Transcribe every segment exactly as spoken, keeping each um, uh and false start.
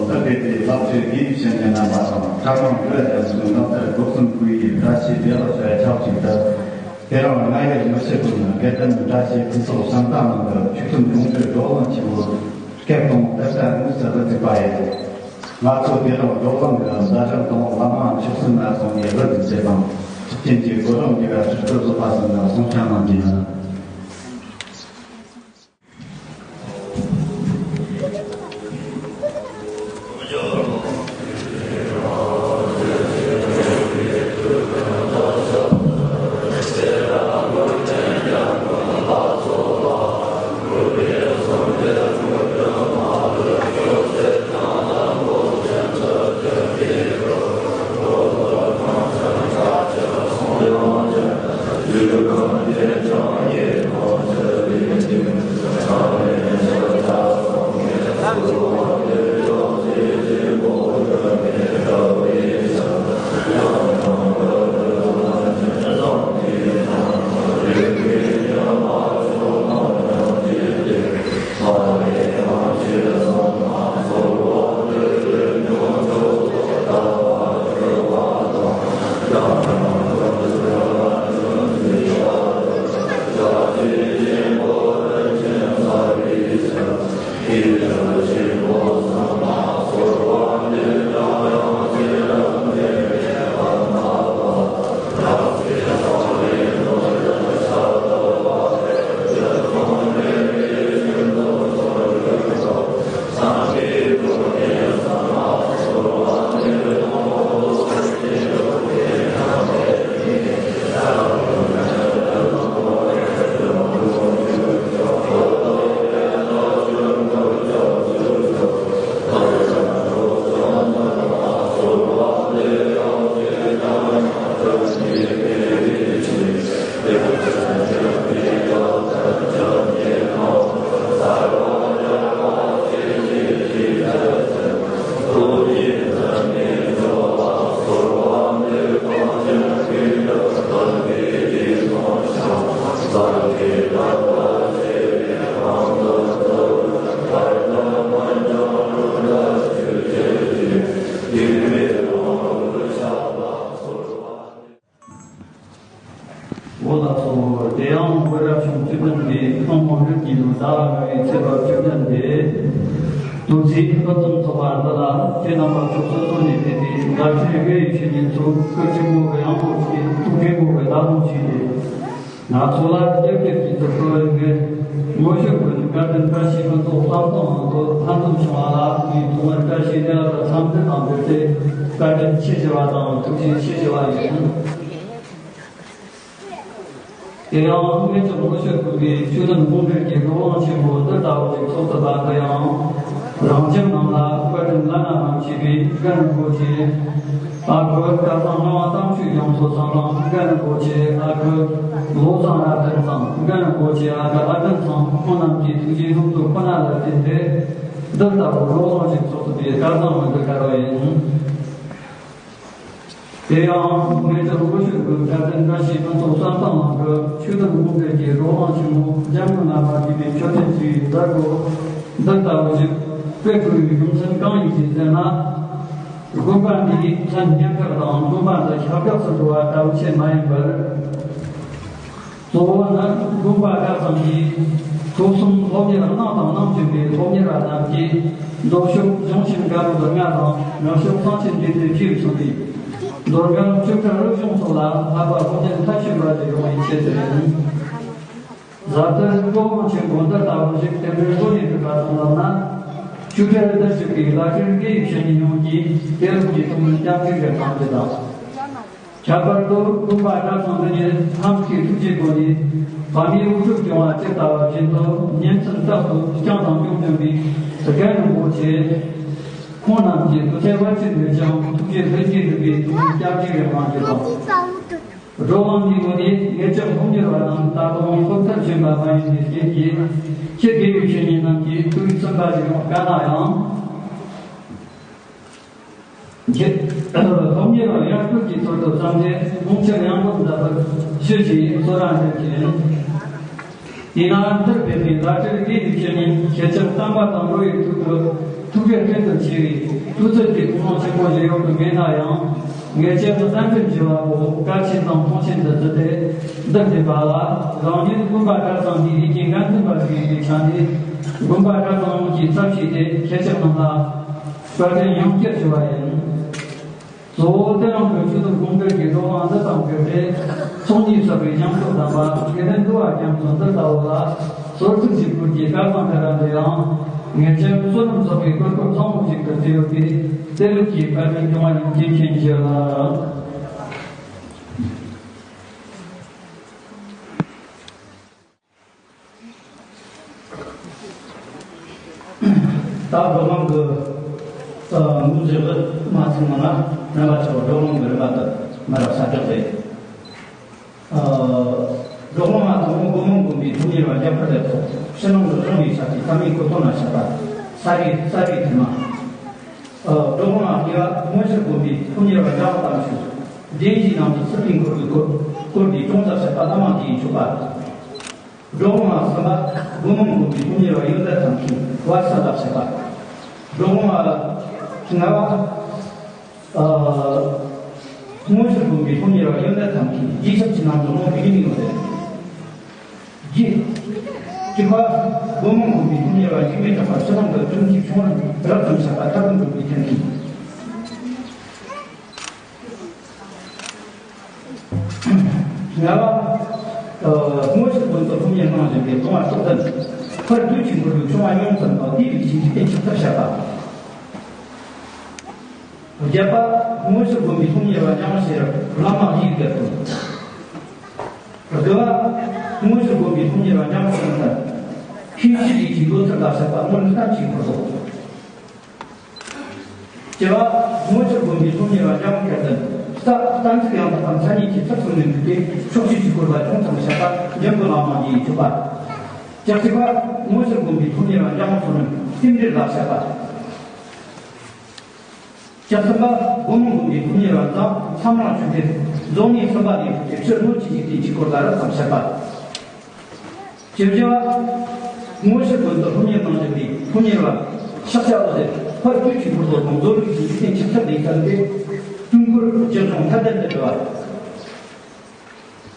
ད་དེ་དེ་ལག་ཆོས་དགེ་བའི་བཤེས་གཉེན་རྣམ་པ་དང་། གྲྭ་ཚང་བོད་རྒྱ་མཚོའི་ནང་ལྟར་སྒོ་གསུམ་གུས་ཡིས་བཀྲ་ཤིས་བདེ་ལེགས་ཞུ་བའི་ཕྱག་གཅིག་ཏུ། དེ་རིང་རྔ་ཡབ་མི་ཕྱེད་ཀུན་ནི་དགེ་ལྡན་བཀྲ་ཤིས་ཕུན་ཚོགས་བཤམས་སྟངས་ནང་དུ་ཆོས་ཚུལ་མདུན་གྱི་བགྲོ་གླེང་ཆེན་མོ་སྐབས་དང་པོ་ད་ལྟ་དངོས་སུ་བསྡུ་བཅུག་པ་ཡིན། ང་ཚོ་དེ་རིང་བགྲོ་གླེང་གི་ཟླ་སྒྲོན་དང་བླ་མ་མཆོག་གསུམ་ལ་སོགས་པའི་བློ་གྲོས་ཅན་དང་། ཐུབ་ཆེན་གྱི་གོ་རིམ་འདྲ་བ་སྲིད་དུ་བཟོ་བ་སོགས་ལ་གསུང་བཤད་གནང་རྒྱུ་ཡིན། འོ་ལགས་སོ། དེ་ཡང་བོད་རབ་བྱུང་བཅུ་བདུན་པའི་ཐུན་མོང་བོད་ཀྱི་ལོ་ཟླ་བ་ལྔ་པའི་ཚེས་པ་བཅུ་བདུན་ཏེ། དུས་ཚེས་ཕུན་སུམ་ཚོགས་པ་འདི་ལ་ཁྱེད་རྣམ་པ་ཚོགས་སུ་བསོད་ནམས་ཕེབས་ཏེ་བཀའ་དྲིན་དགེ་བའི་བཤེས་གཉེན་ཚོ་སྐུ་ཆེན་པོ་གི་གཡང་འབོད་ཅིག་ཐུགས་དྲན་པོ་གི་ལ་ལུང་ཞིག་རེད། ང་ཚོ་ལ་རྒྱབ་སྐྱོར་གྱི་ཐུགས་ཁུར་ཡོད་པའི་ངོ་ཤེས་ཀུན་བཀའ་དྲིན་བཀྲ་ཤིས་ཕུན་ཚོགས་བསམ་གཏན་ནང་དུ་ལྷན་འཛོམས་བྱུང་བ་ལ་ངས་ཐོག་མར་བཀྲ་ཤིས་བདེ་ལེགས་དང་འཚམས་འདྲི་དང་འབྲེལ་ཏེ་བཀའ་དྲིན་ཆེ་ཞུ་བ་དང་ཐུགས་རྗེ་ཆེ་ཞུ་བ་ཡིན། དེ་ཡང་དངོས་གྲུབ་ངོ་ཤེས་ཀུན་གྱི་ཆོས་དོན་དགོངས་འགྲེལ་གྱི་བགྲོ་གླེང་ཆེན་མོ་འདི་ལྟ་བུ་ཞིག་ཚོགས་ཐུབ་པ་འདི་ཡང་རང་ཁྱིམ་རྣམས་ལ་བཀའ་དྲིན་བླ་ན་མ་མཆིས་པའི་རྒན་རིན་པོ་ཆེ། ཨ་ཁུ་སྐལ་བཟང་ངག་དབང་རྟ་མཆོག་རྒྱ་མཚོ་ཚང་དང་རྒན་རིན་པོ་ཆེ། ཨ་ཁུ་བློ་བཟང་རབ་བརྟན་ཚང་། རྒན་རིན་པོ་ཆེ་ཨ་ཁུ་ཨ་བརྟན་ཚང་ཁོང་རྣམས་ཀྱི་ཐུགས་རྗེའི་བསྔགས་བརྗོད་ཁོ་ན་ལ་བརྟེན་ཏེ། འདི་ལྟ་བུ་བགྲོ་གླེང་ཞིག་ཚོགས་ཐུབ་པའི་སྐལ་བཟང་མི་འདི་ག་ར་ཡིན། དེ་ཡང་ངེད་ཀྱི་ལོ་ཤུལ་གྱི་བཀའ་དྲིན་བཀྲ་ཤིས་ཕུན་ཚོགས་བསམ་གཏན་ནང་གི་ཆོས་དོན་དགོངས་འགྲེལ་གྱི་བགྲོ་གླེང་ཆེན་མོ་འཇམ་མགོན་བླ་མ་ཐེག་པའི་མཆོད་རྟེན་ཞིག་མཛད་དགོས། འདི་ལྟ་བུ་ཞིག་དཔེ་དགོས་པའི་རྒྱུ་མཚན་གང་ཡིན་ཞེས་ཟེར་ན། དགོན་པ་འདིའི་མཚན་སྙན་གྲགས་དང་དགོན་པ་འདི་ཁྱབ་བསྒྲགས་སུ་འགྲོ་བ་ལྟ་བུ་ཆེད་མ་ཡིན་པར། གཙོ་བོ་ནི་དགོན་པ་ཁག་ཚང་གིས་ཐོག་གསུམ་སློབ་གཉེར་གནང་དང་གནང་བཞིན་པའི་སློབ་གཉེར་བ་རྣམས་ཀྱིས་མདོ་ཕྱོགས་གཞུང་ཆེན་བཀའ་པོད་ལྔ་དང་ངག་ཕྱོགས་གསང་ཆེན་འབྲས་སྤུངས་བཅས་སུ་གསུངས་པའི་མདོ་སྔགས་བཅུ་ཕྲག་རིག་གཞུང་སོགས་ལ་བསླབ་པ་སློབ་གཉེར་མཐར་ཕྱིན་པ་ཞིག་ཡོང་བའི་ཆེད་དུ་ཡིན། གཟའ་ལྟར་བགྲོ་གླེང་ཆེན་པོ་འདི་ལྟ་བུ་ཞིག་རྟེན་འབྲེལ་བཟོ་ནས་གྲུབ་པ་དང་ལགས་ན། ཆོས་གྲྭ་བསྡུ་ཞིག་གི་བླ་སྤྲུལ་དགེ་བའི་བཤེས་གཉེན་ཡོངས་ཀྱིས་དེ་རིང་གི་ཐོག་ནས་སྐྱབས་འཇུག་རེ་གནང་རྒྱུ་དང་། ཁྱད་པར་དུ་དགོན་པ་གྲྭ་ཚང་འདི་ཉིད་ཧམ་ཤེད་ཐུགས་རྗེའི་སྒོ་ནས་ཕ་མའི་དབུ་ཁྲིད་སྐྱོང་བ་ཇི་ལྟ་བ་བཞིན་དུ་ཉིན་མཚན་རྟག་ཏུ་བསྐྱངས་དང་སྐྱོང་བསྐྱོན་པའི་རྒན་རིན་པོ་ཆེ། ཁོང་རྣམས་ཀྱི་དུས་ཚོད་བར་ཆད་མེད་ཅིང་ཐུགས་རྗེ་ལྷུན་གྱིས་གྲུབ་པའི་ཐུགས་སྨོན་སྐྱབས་འཇུག་རེ་གནང་རྒྱུ་དང་། བགྲོ་གླེང་འདིའི་ངོས་ནས་ངེད་ཅག་སློབ་གཉེར་བ་རྣམས་ད་དུང་སློབ་མཐར་ཕྱིན་པ་མ་ཡིན་པའི་རྐྱེན་གྱིས་ཁྱེད་དགེ་བའི་བཤེས་གཉེན་རྣམས་ཀྱིས་དུས་ཚོད་འབའ་ཞིག་ཡོང་དཀའ་ན་ཡང་། ཁྱེད་སློབ་གཉེར་བ་ཡར་སྐུལ་གྱི་ཚུལ་དུ་བསམ་སྟེ་དགོངས་འཆར་ཡང་པོ་མཛད་པར་ཞུ་ཞེས་གསོལ་རས་འདེབས་ཀྱི་ཡིན། དེས་ན་འདིར་ཕེབས་པའི་བླ་སྤྲུལ་དགེ་བའི་བཤེས་གཉེན་ཁྱེད་ཅག་བསྟན་པ་དང་འགྲོ་བའི་ཐོག་ཏུ། ཐུགས་རྗེ་ཤིན་ཏུ་ཆེ་བའི་ཐུགས་བརྩེ་གྱི་ཐུགས་སྣང་ཆེན་པོ་ཞིག་ཡོང་གི་མེད་ན་ཡང་། ངེད་ཅག་གི་བསྟན་སྲིད་འབྱེད་པ་པོ་གལ་ཆེ་དང་མཐོང་ཆེན་དུ་བརྩི་སྟེ་འདུག་བསྡད་པ་ལ། རང་ཉིད་དགོན་པ་གྲྭ་ཚང་འདིའི་ཡིད་ཀྱི་འགན་འཛིན་པ་ཞིག་ཡིན་པའི་ཆ་ནས། དགོན་པ་གྲྭ་ཚང་ཡོངས་ཀྱི་ཚབ་བྱས་ཏེ་ཁྱེད་ཅག་རྣམས་ལ་བཀའ་དྲིན་ཡང་བསྐྱར་ཞུ་བ་ཡིན། གཙོ་བོ་དེ་རང་གི་ཆོས་དང་དགོངས་འགལ་གྱི་བགྲོ་གླེང་འདི་ཙམ་བརྒལ་ཏེ། ཚོགས་གཉིས་སོགས་པའི་ཉམས་སུ་བསྡམས་པ་དགེ་ལྡན་འདུལ་བ་རྒྱ་མཚོ་འདི་ལྟ་བུ་ལ་གསོལ་ཚིགས་ཞུ་དགོས་ཀྱི་བཀའ་དང་བཀའ་ར་འདི་ཡང་། ངེད་ཅག་བསོད་ནམས་ཚོགས་པའི་གོ་སྐབས་བཟང་པོ་ཞིག་ཏུ་བརྩིས་ཡོད་པས། དེ་རིགས་ཀྱི་བཀའ་དྲིན་སྐྱོང་བ་ཡིན། ཇི་མཁྱེན་ཞུ་ལགས། ད་བགྲོ་གླེང་གི་ཨ་དངོས་གཞི་མ་ཚང་མ་ན་རྣམ་པ་ཚོ་བགྲོ་གླེང་གི་རིམ་པ་དེ་མ་རབས་གསལ་བསྒྲགས་རེད། ཨ་བགྲོ་གླེང་མ་དང་པོ་སྒོ་མང་དགོན་པའི་སློབ་གཉེར་བ་རྒྱ་གར་ལས་ཐོག་ཕྱི་ནང་གི་གཞུང་ལས་ས་ཀྱི་ས་མིང་གོ་ཐོག་ན་བཤད་པ་ས་རིས་ས་རིས་དེ་མ། ཨ་བགྲོ་གླེང་མ་གཉིས་པ་སྔོན་ཆད་དགོན་པའི་སློབ་གཉེར་བ་རྒྱ་གར་དམ་ཆོས་འདྲེན་གྱི་ནང་དུ་སྲིད་པའི་འཁོར་གྱི་སྐོར་སྐོར་གྱི་ཅུང་ཟད་བཤད་པ་བླ་མ་དེའི་མཆོད་པ། བགྲོ་གླེང་མ་གསུམ་པ་སྒོ་མང་དགོན་པའི་སློབ་གཉེར་བ་ཡོན་ཏན་ཐམ་གྱིས་བར་གསལ་ལ་བཤད་པ། བགྲོ་གླེང་མ་ལྔ་པ་ཨ་སྔོན་ཆད་དགོན་པའི་སློབ་གཉེར་བ་ཡོན་ཏན་ཐམ་གྱིས་རྗེས་ཁྱབ་ཀྱི་ནང་དུ་ལོངས་པའི་ཡིན་ཡོད་རེད། རྗེས་གཅིག་པ་སྒོ་མང་དགོན་པའི་སློབ་གཉེར་བ་འཇིགས་མེད་གྲགས་པ་ཕྱི་ནང་དུ་ཁྲིམས་ཀྱི་ཆུང་རབ་ཙམ་བཤད་པ་ཐབས་དང་འགྲུབ་པའི་ཐམ་གྱིས། ལྔ་པ། ཨ་སྔོན་ཆད་དགོན་དུ་སློབ་གཉེར་གནང་བཞིན་པའི་གདུང་བ་སྟོབས་ལྡན་ཕར་དུས་ཀྱི་འཁོར་ལོའི་ཆུང་བ་ཉུང་ཙམ་དང་དེའི་རིགས་ཀྱི་འཇིག་རྟེན་ཆགས་ཐབས་བཤད་པ། བརྒྱད་པ། སྔོན་ཆད་དགོན་པའི་སློབ་གཉེར་བ་འཇམ་དབྱངས་ཤེས་རབ་བླ་མ་ཡིག་བརྒྱད་དང་། དགུ་པ། སྔོན་ཆད་དགོན་པའི་སློབ་གཉེར་བ་འཇམ་དབྱངས་བསམ་གཏན་མཁན་ཞིག་གི་ལོ་ཚིགས་ལ་བཤད་པ་སྔོན་གཏམ་གྱི་འཁོར་ལོ། བཅུ་པ། སྔོན་ཆད་དགོན་པའི་སློབ་གཉེར་བ་འཇམ་དབྱངས་སྐལ་ལྡན་རྟ་རྟ་མཛེས་ཡང་དག་དང་མཚན་ཉིད་ཀྱི་ཚུལ་ཚང་ནས་འདུས་ཏེ་ཕྱོགས་བཅུའི་སྐོར་ལ་ཅུང་ཙམ་བཤད་པ་འཇམ་མགོན་བླ་མ་ཡི་མཆོད་པ། བཅུ་གཅིག་པ། སྔོན་ཆད་དགོན་པའི་སློབ་གཉེར་བ་འཇམ་དབྱངས་བསོད་ནམས་རྟེན་འབྲེལ་ལ་བཤད་པ། བཅུ་གསུམ་པ། སྒོ་མང་དགོན་པའི་སློབ་གཉེར་བ་མཚམས་རང་ཆོས་འཕེལ་རྫོང་ནས་གསུམ་པ་ནས་ཕུད་དེ་ཕྱིར་སྔོན་གྱི་འཇིག་རྟེན་གྱི་སྐོར་ལ་རགས་ཙམ་བཤད་པ། བཅུ་བཞི་པ། སྔོན་ཆད་དགོན་དུ་སློབ་གཉེར་གནང་བཞིན་པའི་སློབ་གཉེར་བ་ཤཱཀྱ་འོད་ཟེར་ཕར་དུས་ཀྱི་འཁོར་ལོ་དང་རྫོགས་རིམ་གྱི་འཇིག་རྟེན་ཆགས་ཚུལ་ལས་བརྩམས་ཏེ་དུས་འཁོར་རྒྱུ་གཞུང་ཐ་དད་དུ་འབྲི་བ།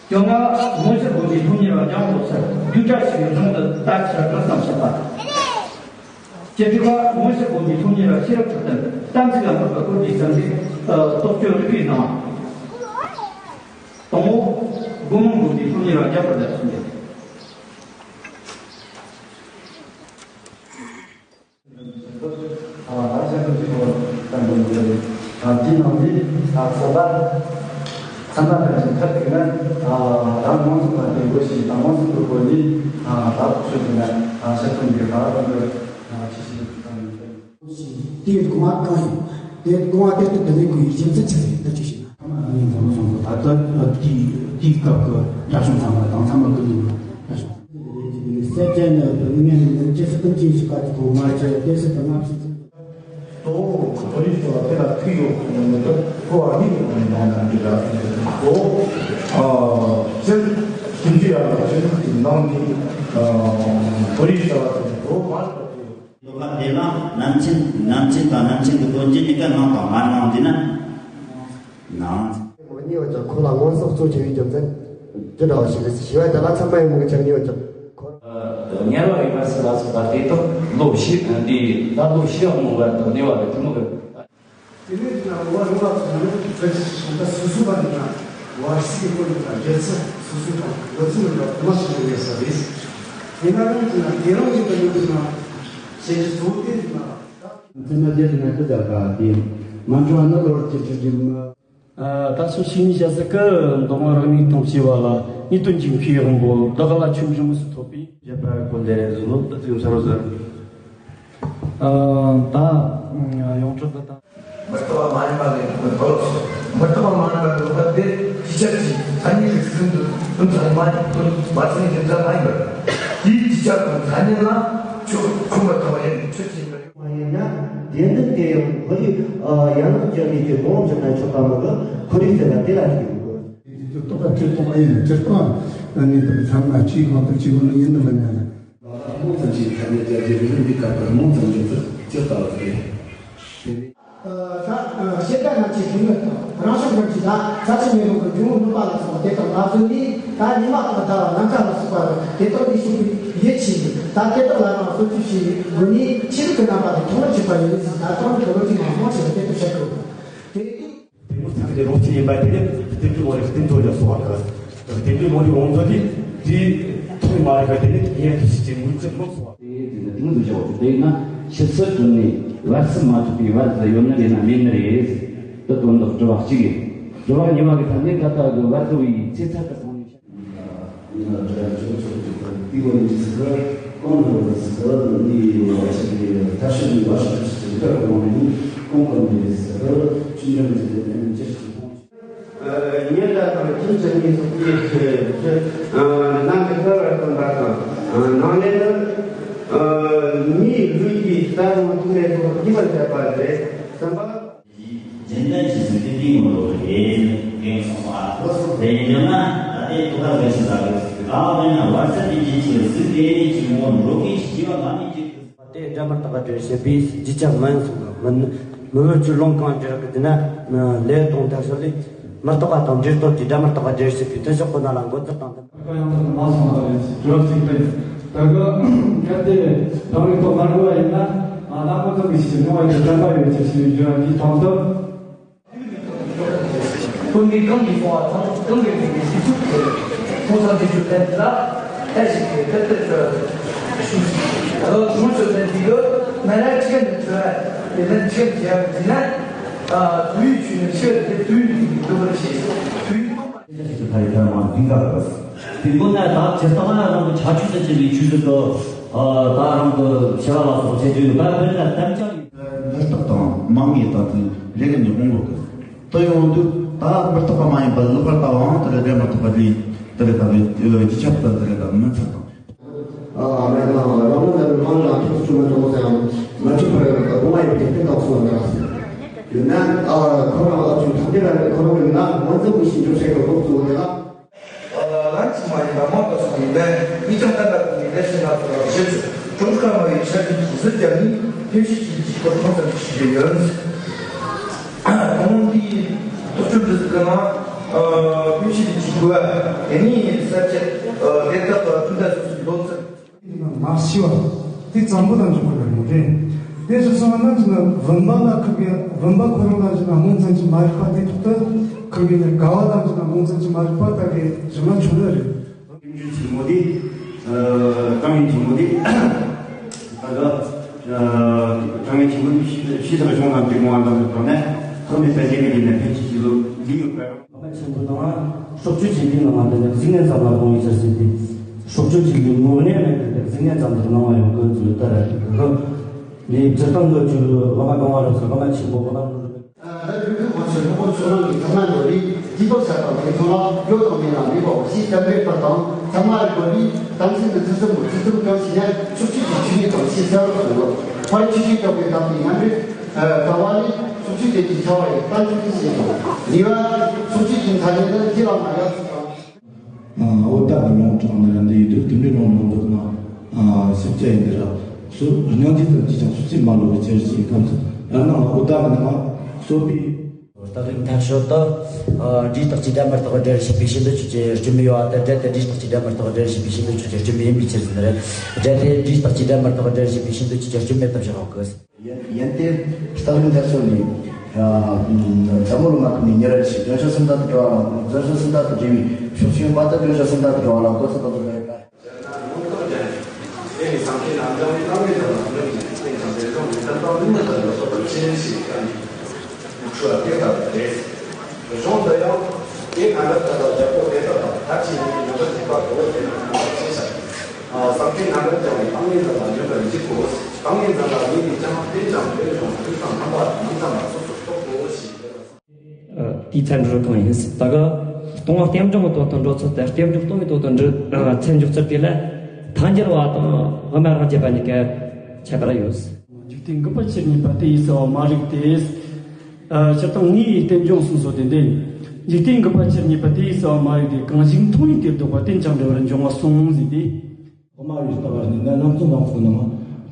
བཅོ་ལྔ་པ། སྔོན་ཆད་དགོན་པའི་སློབ་གཉེར་བ་འཇམ་དབྱངས་བློ་གསལ་བསྡུས་གྲྭ་ཞིག་གི་གཞུང་དུ་ལྟ་ཕྱིར་རགས་ཙམ་བཤད་པ། བཅུ་དྲུག་པ། སྔོན་ཆད་དགོན་པའི་སློབ་གཉེར་བ་ཤེས་རབ་གྲགས་ལྡན་གཏམ་ཚིག་ལ་འཕགས་པའི་སྐོར་གྱི་བསམ་གཏན་རྟོགས་བརྗོད་རིག་པའི་ནང་། དང་པོ། སྒོ་མང་དགོན་པའི་སློབ་གཉེར་བ་རྒྱ་གར་ལ་གསུངས་ཏེ། ཨ་ཨ་ཅག་ཏུ་ཅི་གོ་ཏན་གོ་ནི་རེད། ཨ་དེའི་ནང་ནས་ཨ་གསོལ་བ་ཚང་མ་ཕན་ཚུན་ཐབས་ཀྱིས་ན་ཨ་རང་མང་ཚོགས་པ་དེ་དགོས་ཤིང་དང་མང་ཚོགས་ཀྱི་སྒོ་ནས་ཨ་བདག་ཆོས་ཀྱི་ན་ཨ་ཤ་ཐུན་གྱི་ཁ་བ་དང་གི་ཨ་ཆེ་ཞིང་དང་ནི། དེའི་དགོངས་པ་གང་ཡིན། དེ་དགོངས་པ་དེ་ལྟར་དུ་ལེན་དགོས་པའི་རྒྱུ་མཚན་ཅི་རེད་ལྟ་ཅི་ཞིག་ན། ཨ་མ་ཨ་ནི་འཛམ་བུ་གསུམ་པོ་ད་ལྟ་དེའི་དེའི་སྐབས་ཀྱི་དགྲ་བཅོམ་ཚང་མ་དང་ཚང་མ་ཀུན་ནས་དགྲ་བཅོམ། སེ་ཅན་ནི་ངན་ནི་ཇི་སྲིད་ཀུན་གྱི་ཞིག་ག་དེ་དང་མ་ཅི་དེ་སྲིད་དུ་ང་ཕྱིན་ཚུལ། ཏོ་ཁོ་རི་སོ་དེ་ལ་ཐུག་ཡོད་ཁོ་ནི་ཏོ་ཁོ་ཨ་ནི་ཡོད་ནི་ནང་ན་འདི་ལ་ཏོ་ཨ་སེ་ཀུན་གྱི་ཡ་ལ་ཅི་ནི་ནང་ནི་ཨ་ཁོ་རི་སོ་དེ་ཏོ་མ་ལ་ཏོ། ལོ་ཀ་དེ་ལ་རྣམ་མཁྱེན་རྣམ་མཁྱེན་དང་རྣམ་མཁྱེན་གྱི་སྟོན་རྒྱུ་གཉིས་ཀ་ནང་དང་མ་ནང་འདི་ན་ནང་། མི་ཉེ་བ་ཅག་ཁོ་ལ་མངོན་སུམ་གཙོ་ཆེ་བའི་རྒྱུ་མཚན་དེ་འདྲ་བ་ཞིག་རེད། ཞི་བ་དེ་ལ་ཚང་མ་ཡི་མུ་གི་ཆགས་ཉེ་བ་ཅག་ཁོ། དམྱལ་བ་ཡི་བར་སྲིད་ལ་སོགས་པ་དེ་དག་ལོ་བཞི་འདི་ད་ལོ་བཞི་འམ་མོ་བར་དུ་གནས་པ་རེད་དེ་མོ་རེད། དེ་ནས་ན་འོ་རུ་བ་ཚོ་ནི་ཚོད་ཅི་ཞིག་ད་སོ་སོ་བ་ནི་ན་བར་སྲིད་ཀྱི་སྐོར་ནི་ན་རྒྱལ་ཚུལ་སོ་སོ་དང་ལོ་ཚིགས་ནི་ན་དུ་མ་ཞིག་ཡོད་ཡོད་ས་རེད། དེ་ན་རང་གི་ན་དེ་རང་གི་ད་ཡོད་ན་བྱེད་ཀྱི་གཙོ་བོ་དེ་ནི་ན། ཚེ་ན་རྒྱལ་ན་ཀི་ཟ་ག་དེ་མ་འགྲོ་བ་ན་ལོར་ཅི་ཅི་ཅི་མ། ད་སོ་ཤི་ནི་ཤ་ཟི་ཀི་མདོ་སྔགས་རིག་གནས་དང་བཅས་པ་ལ་ནི་དོན་གྱི་མཁས་དབང་པོ་བདག་ལ་ཆོས་འབྱུང་སུ་ཐོབ་པས། རྒྱལ་པ་ཀུན་ལས་རེ་བཟུང་ལོ་ད་ཚིག་ས་རོ་ཟེར། ད་ཡོངས་གྲགས་ད་ད། མི་རྟག་པ་མ་ཡིན་པ་ལས་འགྲོ་བའི་ཐོག་མི་རྟག་པ་མ་ཡིན་པ་ལས་འགྲོ་བ་དེ་ཅི་ཆར་གྱི་མཚན་ཉིད་ཀྱི་ཚིག་ཟིན་དུ་དོན་ཚང་མ་ཡིན་དོན་མ་ཚིག་ཡིན་ཚང་མ་ཡིན་པར། དེའི་ཅི་ཆར་དང་མཚན་ཉིད་ལ་ཆོས་ཁུངས་མི་ཐོགས་པ་ཡིན་ཆོས་ཅི་ཡིན་པར། མ་ཡིན་ན་དེ་འདི་དེ་ཡང་ཁོ་རའི་ཡང་ན་ཅི་ནས་ཀྱི་དོན་བྱེད་ན་ཆོག་པ་མ་གི་ཁོ་རའི་ཟེར་བ་དེ་ལ་ནི་ཡོང་དགོས། དེ་ཚོ་རྟོག་པ་ཁྲིད་སྟོང་ཨེ་ཡིན་ཁྲིད་སྟོང་ཨ་ནི་དེ་ཚང་མ་ཆོས་གང་དུ་ཆོས་གང་ལ་ཡིན་ནི་མ་ཉན་ན། ལ་ལ་མང་ཙམ་ཞིག་ཐ་སྙད་སྦྱར་རྒྱུ་རེད། འདི་སྐབས་ཀྱི་མང་ཙམ་འཇོག་ཚུལ། ཅི་ལྟར་ཏེ། ད་ཤེས་ལྡན་རྣམས་ཀྱི་ཕན་ཡོན་དང་། རང་བྱུང་ཁམས་ཀྱི་ད་ས་ཆུ་མེ་རླུང་གི་འབྱུང་རྔུབ་ནུབ་པ་ལ་སོགས་པ་དེ་དག་ལ་བརྩོན་ནས། ད་ཉི་མ་དང་ཟླ་བ་ནམ་མཁའ་ལ་སོགས་པ་དང་དེ་དག་ལ་ཕྱོགས་པའི་ཡིད་ཆེས་ནས། ད་དེ་དག་ལ་རང་བརྩོན་འགྲུས་ཀྱི་སྒོ་ནས་ཆོས་ལུགས་ཀྱི་རྣམ་པ་དེ་མཐོ་རུ་གྱུར་པ་ཡིན་ཟེར། ད་ཐོག་མའི་བློ་གྲོས་མང་མང་ཞིག་ལ་དེ་ལྟར་བཤད་དགོས། དེ་ནི། དེ་མོ་ཚང་གི་རོགས་སྐྱོར་ཡིན་པ་དེ་ནི་རྟེན་འབྲེལ་ལོ་རེ་རྟེན་འབྲེལ་ལ་སོགས་པ་དང་། རྟེན་འབྲེལ་ལོ་རེ་འོང་ཚོ་དེ་དེ་ཐུག་མ་རེད་པ། དེ་ནི་ངས་དེ་ཞིག་ཅིག་མུ་མཐུད་ལོག་སོང་བ། དེ་དེ་ནི་དེ་མོ་འདུག་ཅག་དེ་ན་ཕྱི་ཚུལ་བསྐྲུན་ནས་བར་སྲིད་མ་ཐུབ་པའི་བར་དུ་ཡོད་ནི་རེད་ན་མེད་ནི་རེད། དེ་དོན་དག་དྲི་བ་གཅིག་ཡིན། དྲི་བ་གཉིས་པ་གི་ཐད་ནས་ད་ལྟ་གི་བར་དུ་བའི་ཚེ་ཚད་དུ་སོང་ནས། ཡིན་ན་དྲན་ཅུང་ཚོད་ཀྱི་དང་དེའི་ངོས་ནས་ཟེར་ན་གང་ལ་ཟེར་ན་ནི་བ་ཞིག་གི་ཐབས་ཤེས་ནི་བ་ཞིག་ཐབས་ཤེས་ཀྱི་ཐབས་གང་ནི་གང་གང་ནས་ཟེར་ན་ཆུ་འཇམ་གྱི་ནས་ཅི་ཞིག་མཐོང་། ཉེ་ལ་དང་ཁྱིམ་ཚང་གཉིས་སོགས་ཀྱི་ནང་གི་ཁ་བར་དང་བར་དང་ནང་ལས་ན་མིའི་ལུས་ཀྱི་རྟ་རུང་ཐུག་ལས་སོགས་ཀྱི་མ་བྱས་པ་རེད་བསམ་པ། རྒྱུན་ལྡན་གྱི་གཟུགས་དེ་འདིའི་ངོ་ལོག་རེད། ངས་གསུངས་སོང་ཨ། ལགས་སོ། དེ་ཡིན་ན་ད་ལྟའི་ཐུགས་ཁ་བདེ་ཞིང་ཟ་གི་གང་ལ་ན་བར་ཆད་དེ་རྒྱུན་གྱི་གཟུགས་དེ་ནས་ཀྱི་ངོ་འགྲོ་མཁན་གྱི་སྐྱེ་བ་ལ་ནི་ཀྱི་དེ་སྒྲ་མི་རྟག་པ་འདྲེར་བྱེད་པའི་རྒྱུ་ཆ་མིན་གསུངས་པ་མིན། མི་བོད་ཀྱི་ལུང་གང་འདྲེར་གི་དེ་ན་ལས་དང་ད་ཤོ་ལས་མི་རྟག་པ་དང་འདྲེར་སྟོབས་ཀྱི་སྒྲ་མི་རྟག་པ་འདྲེར་བྱེད་པའི་མཐུན་ཕྱོགས་ཁོ་ན་ལ་འགོད་ཚུལ་དང་། ཁ་ཡང་དུ་མ་སོང་བ་རེད། དྲི་བ་གཅིག་སྟེ། ད་གི་གལ་ཏེ་རང་རིག་ཐོག་མར་འགྲོ་བ་ཡིན་ན། ཨ་ད་ཁོ་ཚོ་གི་ཞིག་མྱོང་བ་ཡོད་དམ་པ་ཡོད་ཅེས་ཞུ་རྒྱུ་འདི་དང་དུ། ཀུན་གྱི་གང་གིས་སོང་བ་དང་གང་གི་མིང་གི་ཞིག་ཚུགས་ཀྱི་ཕུང་སམ་དེ་ཆུ་ལྡན་ལ་ལྷ་ཞིག་གི་ཐད་དུ་ཆུ་ཞུ་ཞིག་ད་གི་ཆུ་ཆུ་ལྡན་དེ་གི་མ་ར་ཆེན་དུ་ཆུ་དེ་ལྡན་ཆེན་བྱས་པ་ཡིན་ན། དུས་ཆུ་ནི་ཆུ་དེ་དུས་ཀྱི་འདུ་བར་བྱེད་དུས། ཁ་ཡི་ཐར་མ་འཛིན་ག་རེ་བས། དེ་ཀུན་ནས་ད་ཇི་ལྟ་བ་རང་གི་ཆ་ཆུ་ཟེར་གྱི་ལས་ཆུ་ཟེར་དུ། ད་རང་གི་ཤེས་རབ་ལ་སོགས་བྱེད་རྒྱུ་ཡོད་པ་དཔེར་ན་གཏམ་རྐྱང་ཡིན། མི་རྟག་དང་མ་ངེས་དང་དེ་རེ་རེ་ནས་འོང་དགོས་ཀི། དེ་ཡོང་དུས་ད་མི་རྟག་པ་མ་ཡིན་པ་ལོག་པར་ལྟ་བའང་དེ་ལས་འདྲེ་མི་རྟག་པ་ལས་དེ་ལས་ད་རེ་རྒྱུ་ཆ་དང་དེ་ལས་ད་མི་ཚར་དང་། ཨ་མེད་ན་རང་ལུགས་ལ་མང་ལ་ཐུགས་སུ་མི་འདུག་ཟེར་ཡང་མ་ཐུབ་པར་དགོངས་པ་ཡིན་པའི་རྟེན་དང་གསུངས་པ་འདྲ། ཡོད་ན་ཨ་ཁོ་རང་ཨ་ཚོའི་ཐུགས་འདི་ལ་ཁོ་རང་གི་ནང་ངོ་མཚར་མི་ཞིག་འཇོག་བྱེད་དགོས་འདུག་ཟེར་ན། ལན་ཅིག་མ་ཡིན་པ་མང་དུ་སོང་ཡིན་པས་མིག་རྒྱང་ལྟ་ལྟ་གོང་ནས་ལས་ཤིག་ན་ཐོ་རངས་བྱེད་ཚུལ་ཀྲུང་ཧྥ་མ་ཡི་ཤར་གྱི་གཟུར་རྒྱབ་ནི་ཕན་ཤེས་ཀྱི་ལྗིད་ཁོ་ཐོང་ཙམ་ཞིག་ཡོད། ཁོང་འདིའི་རྟོགས་བཅོས་འདི་ཟིག་ལ་ཕན་ཤེས་ཀྱི་ལྗིད་དགོས་དེ་ནི་ས་བཅད་དེ་དག་ལ་ཀུན་ད་སོ་སོའི་ལོ་ཙམ། མ་ཤི་བ་དེ་ཙམ་པོ་དང་འཇུག་པ་རེད་མོ་རེད། དེ་སོ་སོ་ན་ཅི་ན་བུམ་པ་ལ་ཁུར་གི་བུམ་པ་ཁོ་རང་ལ་ཅི་ན་རྨོངས་ཚན་གྱི་མ་རིག་པ་དེ་ཐོག་ཏུ་ཁུར་གི་ནས་དགའ་བ་དང་ཅི་ན་རྨོངས་ཚན་གྱི་མ་རིག་པ་ལྟ་གི་བྱུང་ན་ཆུང་ནི་རེད། ཀུན་གྱི་ཆེན་མོ་དེ་ཀ་ཡིན་ཆེན་མོ་དེ་ད་ག་ཀ་ཡིན་ཆེན་མོ་དེ་ཕྱི་ཕྱི་དང་གཞུང་ནང་དེ་མོ་བ་དང་དེ་དོན་ནས་ཐོག་མེད་པའི་རྒྱལ་བའི་ཡིན་ནས་ཕན་ཆེ་ཆེ་ལོ་འདི་ཡོད་པ། ཀ་མ་ཆེན་པོ་དང་སྲོག་གཅོད་ཀྱི་ལུས་ནང་དེ་ནས་གཟིགས་ནས་ཙམ་ལ་དགོངས་ཡོད་ཟེར་ཟིན་ཏེ། སྲོག་གཅོད་ཀྱི་ལུས་ངོ་གནས་མེད་པའི་གཟིགས་ནས་ཙམ་དུ་སྣང་བ་ཡོང་གི་ཚུལ་ལྟར་རེད། ལས་སྤྱིར་བཏང་གི་ཆོས་ལུགས་བླ་མ་གང་བ་རབ་སོ་ཀ་མ་ཆེན་པོ་བླ་མ་ལུགས་རེད། ད་རིགས་ཀྱི་ཁོང་ཚོས་ལྷུག་པོ་ཚོགས་རང་གི་ཐ་མ་ནོར་རིགས་ཀྱི་ཐོག་ས་དང་དེ་ཚོ་ལ་ཡོད་དང་མེད་ལ་མེད་པའོ་ཞེས་བསྟན་པའི་བར་དང་ཚང་མ་རིག་པ་ལས་དམ་ཚིག་ཏུ་ཇི་ཙམ་མོ་ཇི་ཙམ་གང་ཞིག་ནས་ཕྱོགས་གཅིག་གི་ཆོས་ཉིད་དང་ཞེས་གསལ་བར་གསུངས་ལོ། ཕར་ཆོས་ཉིད་གྲགས་པའི་དམ་པའི་ཉམས་རིག་ད་བ་ནི་ཕྱོགས་གཅིག་ཅན་གྱི་ཆ་བ་ཡི་བརྟན་ཅིང་ཞེས་དང་། གཉིས་པ་ཕྱོགས་གཅིག་གི་མཐའ་ཉིད་ནི་འདི་ལ་མ་ཡལ་ཞིག་དང་། ཨོ་ད་གི་མྱོང་གྲོགས་ནི་འདི་ཡི་དུས་དུམ་གྲའི་ནང་ནང་འདུག་ན་ཞིབ་ཆ་ཡིན་འདི་ར་སུ་སྙིང་རྗེ་དང་ཅི་ཅང་སུ་སྲིད་མ་ལོ་བའི་ཆེར་ཞིག་ཐམས་སུ་ཡང་ན་ཨོ་ད་གི་ནང་སོ་པའི། རྟགས་རིགས་མཐའ་ཤོད་དུ། འབྲས་རྟགས་ཀྱི་སྒྲ་མི་རྟག་པ་འབྲེལ་བྱེད་པའི་ཤིན་ཏུ་ཆོས་ཅན་སྐྱོན་མེད་ཡོད་པ་དེ་སྒྲ་དེ་འབྲས་རྟགས་ཀྱི་སྒྲ་མི་རྟག་པ་འབྲེལ་བྱེད་པའི་ཤིན་ཏུ་ཆོས་ཅན་སྐྱོན་མེད་ཡིན་པའི་ཕྱིར་ཟེར་ནི་རེད། སྒྲ་དེ་འབྲས་རྟགས་ཀྱི་སྒྲ་མི་རྟག་པ་འབྲེལ་བྱེད་པའི་ཤིན་ཏུ་ཆོས་ཅན་སྐྱོན་མེད་དུ་བཞག་གི། ཡན་ཡན་ཏེ་རྟགས་རིགས་མཐའ་སོགས་ནི། ཛ་མོ་རོ་མ་ཁུ་ནི་ཉེ་ར་ཞིག་བརྗོད་བྱ་སུམ་རྟགས་དུ་འབྲེལ་བ་ལ་བརྗོད་བྱ་སུམ་རྟགས་དུ་འབྲེལ་བའི་ཕྱོགས་ཆོས་མ་ལྟར་བརྗོད་བྱ་སུམ་རྟགས་དུ་འབྲེལ་བ་ལ་གོ་ས་དང་དུ་འབྲེལ་བའི་བཀའ། དེ་ནི་སངས་རྒྱས་རྣམ་བྱང་གི་རྟག་མིན་ལ་ལ་ཉོན་ཅིང་དེ་ཀྱང་དེ་ལྟར་མི་ལྟར་ལ་སོགས་པ་ཅི་ཞིག་ཀྱང་འཁྲུལ་བ་དེ་ལྟ་བུ་རེད། གཞུང་འདི་ཡང་དེ་ན་རབ་ལྟ་བ་རྒྱལ་པོ་དེ་དག་དང་མཐར་ཕྱིན་ཡོན་ཏན་རྣམ་པར་འཇིག་པ་གོ་བོ་དེ་ན་སྣང་བ་ཆེ་ཤ། སངས་རྒྱས་རྣམ་པར་བྱང་བའི་རྟག་མིན་ལ་ལ་ཉོན་པར་འཇིག་གོ། རྟག་མིན་ལ་ལ་ཉོན་ནས་ཀྱང་དེ་ཀྱང་དེ་ལ་ཡང་དུས་དང་རྣམ་པ་དང་མི་འཚམ་པ་སོ་སོར་རྟོག་གོ་ཞེས་འདོད་པ། དེའི་ཚད་འགྲོ་གང་ཡིན་སྲིད་ད་ག་གཏོང་བ་རྟེན་འབྱུང་གི་དོན་དུ་འགྲོ་ཚུལ་དེ་རྟེན་འབྱུང་གཏོང་བའི་དོན་དུ་འགྲོ་ཚད་འཇོག་ཚུལ་དེ་ལ་ཐལ་འགྱུར་བ་དང་དབུ་མ་རང་རྒྱུད་པ་གཉིས་ཀྱི་ཁྱད་པར་ཡོད། འཇིག་རྟེན་འགོད་པ་ཆེར་རྙེད་པ་དེ་ཡིས་གསལ་བ་མ་རིག་སྟེ། སྤྱིར་བཏང་ངེས་ཡིན་རྟེན་འབྱུང་གསུངས་སོ་དེ་འདི། འཇིག་རྟེན་འགོད་པ་ཆེར་རྙེད་པ་དེ་ཡིས་གསལ་བ་མ་རིག་སྟེ་གང་ཞིག་མཐོང་བའི་དེར་ལྡོག་པ་རྟེན་ཅིང་འབྲེལ་བར་འབྱུང་བ་གསུངས་ཟིན་ཏེ། དབུ་མ་པའི་ལྟ་བར་ནི་ནད་ལམ་གཙོ་ལམ་གཙོ་ནི་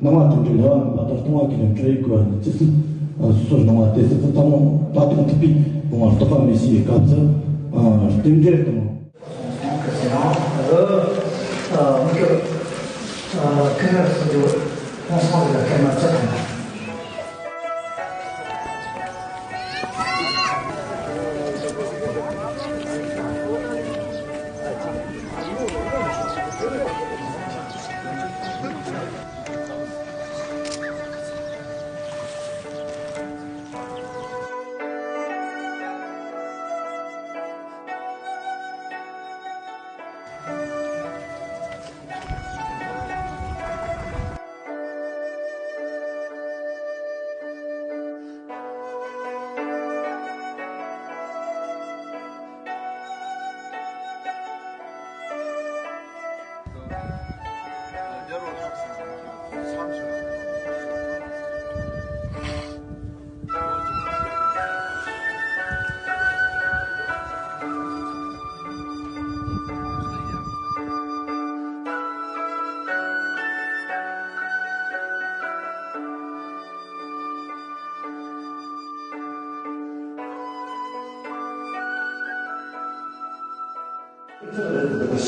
མ། སྣང་བ་དེ་འདྲའི་ལས་པ་མིན་པ་ལྟར་སྟོང་བ་གི་ལས་འཕྲོ་ཡི་དགོས་པ་ནི་ཅི་སྲིད་སོ་སོར་སྣང་བ་དེ་སྲིད་དུ་ཐལ་མོ་ད་སྟོང་ཐུབ་པའི་སྟོང་བར་རྟོགས་པ་མེད་ཞེས་པའི་སྐབས་སུ་རྟེན་འབྲེལ་དང་།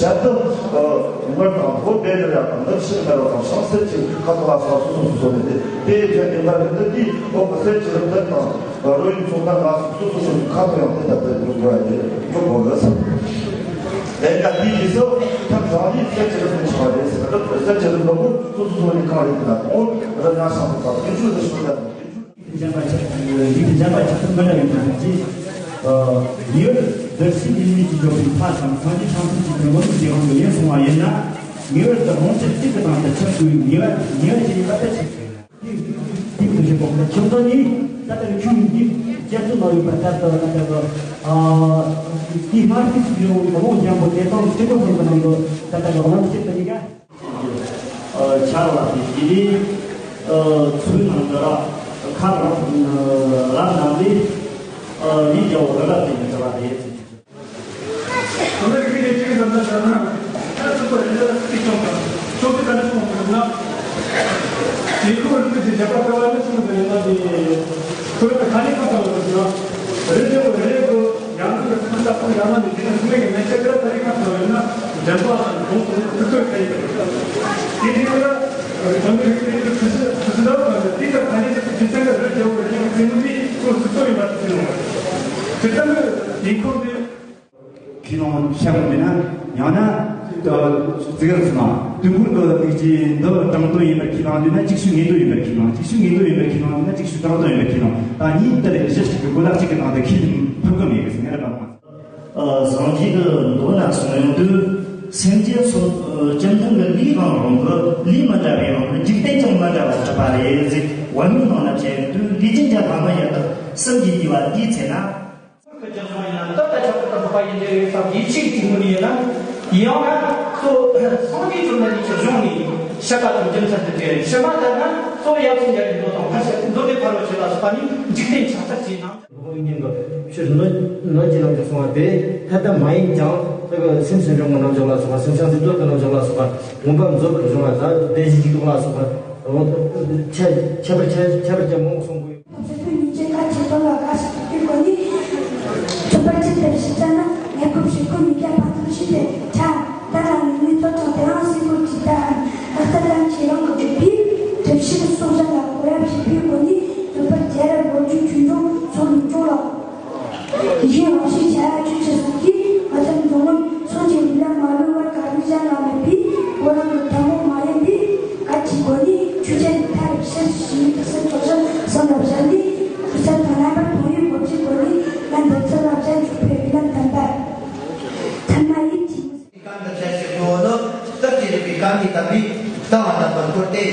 ཞབས་ཏོག་ངོར་དང་ལྷོ་སྦས་ནུ་ཡག་དང་ནུབ་ཕྱོགས་མེ་རོ་དང་བྱང་སེམས་ཀྱི་ཁ་ཐོག་ལ་སོགས་སོ་སོ་སོ་སོ་ནས་ཏེ། དེའི་རྒྱུན་ནི་མར་མི་འདི་དེའི་འོག་གི་གསེར་གྱི་རིམ་ལྡན་དང་རོལ་དབྱངས་ཚོགས་ལྡན་ལ་སོགས་སོ་སོ་སོ་ཁ་ཐོག་ཡང་དེ་ལྟར་དུ་འགྲོ་དགོས་ཡ་ཡིན་འགྲོ་དགོས་ལ་ཟེར། ལས་ཀ་དེའི་རྗེས་སུ་ཐབས་རང་ལས་གསེར་གྱི་རིམ་ལྡན་ཆགས་པ་རེད་ཟེར། གསེར་གྱི་རིམ་ལྡན་པོ་སོ་སོ་སོ་ནས་གང་རེད་དེ་ལ་གཏོང་བར་ཉ་ཤང་དུ་བབས་དེ་ཚོ་ལ་ཤོད་ལ། ལུས་ཀྱི་འཇམ་པ་ཆགས་ལུས་ཀྱི་འཇམ་པ་ཆགས་ཚུལ་མི་འདྲ་བའི་ནང་གི། ཉེ་བར་བདུད་བཞི་འདི་ཉིད་ཀྱི་འཇོག་པའི་མཐའ་དང་སངས་རྒྱས་བྱང་སེམས་ཀྱི་དོན་ལམ་གྱི་དབང་དུ་ཡིན་སོང་བ་ཡིན་ན། ཉེ་བར་དུ་རང་ཕྱིར་གཅིག་གི་སྟེང་དུ་ཆགས་དགོས་པའི་ཉེ་བར་ཉེ་བར་ཞེས་པ་ལྟར་ཆགས་ཀྱི་ཡོད། དེ་དེ་དུ་བཞག་པ་ཁྱོད་ཚོ་ནི་ད་ལྟ་ཁྱོད་ཀྱི་རྒྱ་མཚོ་ནང་ཡོད་པ་ལྟར་དུ་ད་ལྟ་དེའི་སྔར་གྱི་ཡོད་རོང་རྒྱང་པོ་དེ་དང་སྤྱི་ཚོགས་ཀྱི་ནང་དུ་ད་ལྟ་རང་ཕྱིར་དུ་ཡིན་ག་ཆར་བ་དེ་དེ་ནི་ཚུལ་ནང་དུ་ར་ཁ་རབ་རབ་ནང་ལས་ཡིད་རྒྱལ་བ་རི་རབ་དེ་ནི་འདྲ་བ་རེད། ཁོ་ནར་གི་ནས་ཅིག་ཟམ་ན་ཟམ་ན་ཁ་ཚུགས་པ་རེད་ལ་སྲིད་སྐྱོང་དང་ཆོག་གི་ག་ཚོད་མང་པོ་ཡོད་ན། དེ་ཁོ་རིག་པའི་བྱེད་པ་ལྟ་བ་ནི་གསུངས་ཟིན་ཡོད་ན་དེ་ཁོ་རང་གི་ཁ་ནས་ཁ་ཚང་བ་ཟིན་ན་རེད་དེ་རེད་དོ། ཡང་ན་ཁ་ཚང་ཁོང་ཡང་ན་ནི་དེ་ནས་སུ་མེད་ཀྱི་མེད་ཆ་དེ་ལ་ད་རེས་ཁ་ཚང་ཡོད་ན་འགྲན་པ་དང་གོང་དུ་ཐུག་ཐུག་ཁ་ཡིན་པ་རེད། དེ་དེ་ལ་དོན་དུ་རིག་པའི་ཁུ་སི་ཁུ་སི་ལ་དེ་ལྟར་ཁ་ནས་ཁྱི་ཚང་གི་རི་རྒྱལ་བོ་རི་རྒྱལ་བོ་ཚེ་ནུ་དེ་ཁོ་སུ་ཚོ་ཡིན་པ་དེ་ཚེ་ནུ་དེ་ལྟར་དེ་ཁོང་དེ། ཁས་བླངས་བྱ་དགོས་འདུག་ན་ཡང་ན་ཙི་གེར་སོང་ན་དུས་འཁོར་གྱི་ལས་ཀྱི་འདི་དྲང་དོན་ཡིན་པར་ཁས་བླངས་འདུག་ན་ཅིག་ཤོས་ངེས་དོན་ཡིན་པར་ཁས་བླངས། ཅིག་ཤོས་ངེས་དོན་ཡིན་པར་ཁས་བླངས་འདུག་ན་ཅིག་ཤོས་དྲང་དོན་ཡིན་པར་ཁས་བླངས། ད་གཉིས་དེར་གཞི་གཅིག་གི་གོ་ལ་གཅིག་གི་ནང་དུ་ཁས་ལེན་ཕོད་ཀྱི་མེད་ཀི་ཟེར་ངས་ར་པ་མ། སངས་རྒྱས་ཀྱི་མདོ་ན་གསུངས་ཡོང་དུས་སེམས་ཅན་སོ་སྐྱེ་མཐུན་གྱི་ལུས་དང་རང་གི་ལུས་མི་འདྲ་བའི་དབང་གིས་འཇིག་རྟེན་ཀྱང་མི་འདྲ་བར་གྲུབ་པ་རེད་ཟེར། བར་མའི་ནང་ན་བཤད་ཡོང་དུས་ལུས་ཅན་གྱི་ལྷ་མི་ཡི་དྭགས་སེམས་ཀྱི་དབྱེ་བ་དེའི་ཚེ་ན། ཁོ་རྒྱ་སོང་ཡིན་ན་ད་ལྟ་ཁྱབ་ཁོ་ད་ཕོ་བ་ཡིན་དེ་རེད་བསམ་ཡིད་ཆེས་ཀྱི་ངོས་ནས་ཡིན་ན། ཡང་ན་ཁོ་སངས་རྒྱས་བཅོམ་ལྡན་འདས་ཀྱི་གཞུང་ནས་བཤད་པ་དང་རྒྱུ་མཚན་དེ་འདྲའི་ཕྱི་མ་ལྟར་ན་གཙོ་བོ་ཡབ་ཆེན་རྒྱལ་པོའི་མདོ་དང་ཕར་བཤད་མདོ་སྡེ་ཕ་རོལ་ཕྱིན་ལ་སོགས་པ་ནི་འཇིག་རྟེན་ཆགས་ཚུལ་གྱི་ནང་། འོག་མིན་གྱི་ཕྱིར་གནོད་གནོད་ཀྱི་ལམ་དུ་སོང་བ་དེ་ཐ་དད་མ་ཡིན་ཀྱང་ད་གི་སེམས་སུ་འབྱུང་བའི་རྣམ་འཇོག་ལ་སོགས་པ་སེམས་ཅན་སྲིད་རྟོག་གི་རྣམ་འཇོག་ལ་སོགས་པ་མངོན་པ་མཛོད་པར་འབྱུང་བ་དང་དེ་བཞིན་གྱི་སྡུག་ལ་སོགས་པ་འོ་ཁྱད་ཁྱད་པར་ཁྱད་ཁྱད་པར་ཅན་མང་པོ་གསུངས་དགོས། ཐོབ་ཚད་པའི་ཉིན་བྱེད་ཁ་ཆེ་དོན་ལ་དགའ་ཞིག་ཏུ་སྐྱེ་དགོས་ནི། ཐོབ་པ་ཅི་ལྟར་ཞིག་བྱ་ན་ངས་ཁོབ་ཞིག་ཁོ་མི་རྒྱ་བ་ཐང་ཞིག་ཏུ་ཆ། ད་རང་ནི་མི་ཐོབ་ཀྱང་དེའང་སྲིད་པོ་ཇི་ལྟར་ཨ་རྟག་ཏུ་ལམ་གྱི་རང་གི་སྒྲུབ་པས་གྲུབ་ཕྱིར་སྲོག་བཞག་ལ་གོ་རབ་ཞིག་ཕུལ་དགོས་ནི། ཐོབ་པར་རྒྱལ་རབས་ལོ་རྒྱུས་ཆོས་འབྱུང་ཚོགས་ལུགས་སྤྲོ་ལ། ཡིད་བཞིན་རང་བཞིན་བྱ་ཡ་ཆོས་ཅན་སོགས་ཀྱིས་ང་ཚོའི་འཛམ་གླིང་སངས་རྒྱས་ལུས་ལ་མ་ལུས་པར་ག་རེ་བྱ་ན་མེད་པས་ཁོ་རང་གི་ཐལ་མོ་མ་ཡིན་པས་ག་ཅི་དགོས་ནི། ཆོས་ཅན་གྱི་ཐབས་ཤེས་ཞིག་ཏུ་སེམས་ཚོགས་ཤིང་བསམ་ལ་བཞག་ནས་ཆོས་ཚན་དང་རྣམ་པར་ཐོང་ཡུལ་སྒོ་ཕྱེ་དགོས་ནི། ང་འདི་ཚོ་ལ་བྱ་འཇུག་པའི་རིགས་ལམ་དམ་པ་ཐ་མ་ཡིན་གྱི། གང་གི་ཆ་ཞིག་གོ་ནོ། སྟག་གི་རིགས་པའི་གང་གིས་དམ་པའི་གཏམ་བ་དམ་པར་བཀོད་དེ།